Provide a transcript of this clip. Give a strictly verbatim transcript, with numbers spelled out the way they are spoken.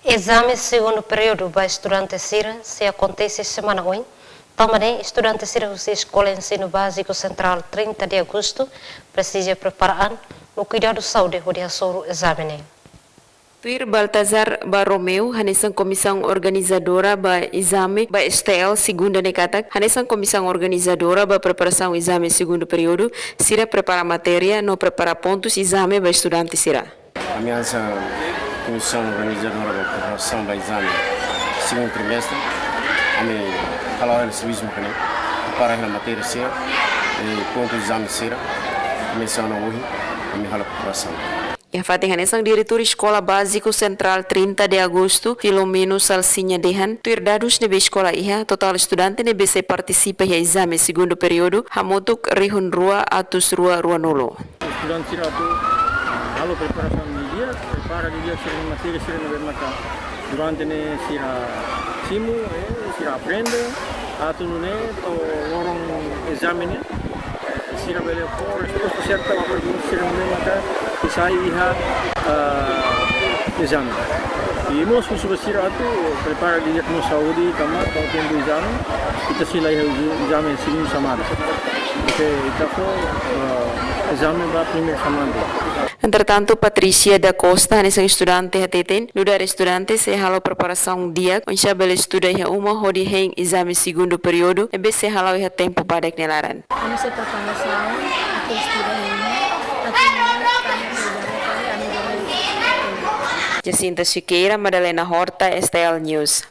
Ezame segundu períodu ba estudante sira sei akontese semana oin. Tanba ne'e, estudante sira husi Eskola Ensinu Báziku Sentrál trinta de Agostu presiza prepara an no kuidadu saúde hodi hasoru ezame ne'e. Tuir Baltazar Barromeu, hanesan komisaun organizadora ba ezame ba S T L segunda ne'e katak, hanesan komisaun organizadora ba preparasaun ezame segundu períodu, sira prepara matéria no prepara pontus ezame ba estudante sira. Ami hanesan komisaun organizadora ba preparasaun ba ezame segundu trimestre, ami hala'o hela servisu mak ne'e, prepara hela matéria sira, e pontu ezame sira, ami hanesan ohin, ami halo preparasaun. Iha fatin hanesan, Diretór Eskola Báziku Sentrál trinta de Agostu, Filomeno Salsinha dehan, tuir dadus ne'ebé eskola iha, totál estudante ne'ebé sei partisipa iha ezame segundu períodu hamutuk rihun rua atus rua ruanulu. Estudante sira atu halo preparasaun didi'ak, prepara didi'ak sira-nia matéria sira ne'ebé maka durante ne'e sira simu, eh, sira aprende, atu nune'e to'o loron ezame ne'e, eh, sira bele fó resposta serta ba pergunta sira ne'ebé maka sai iha, ah, ezame. I mós husu ba sira atu prepara didi'ak mós saúde, tanba to'o tempu ezame, ita sei la iha ezame segundu semana. Oke, ita fó, ah, ezame ba primeiru semana. Entretantu, Patricia da Costa, hanesan estudante hateten, nu'udar estudante sei halo preparasaun di'ak, oinsá bele estuda iha uma hodi hein ezame segundu períodu, ne'ebé sei hala'o iha tempu badak nia laran. Ami sei preparasaun, atu estuda iha uma, atu nune'e ezame kali ami bele. Jacinta Siqueira, Madalena Horta, S T L News.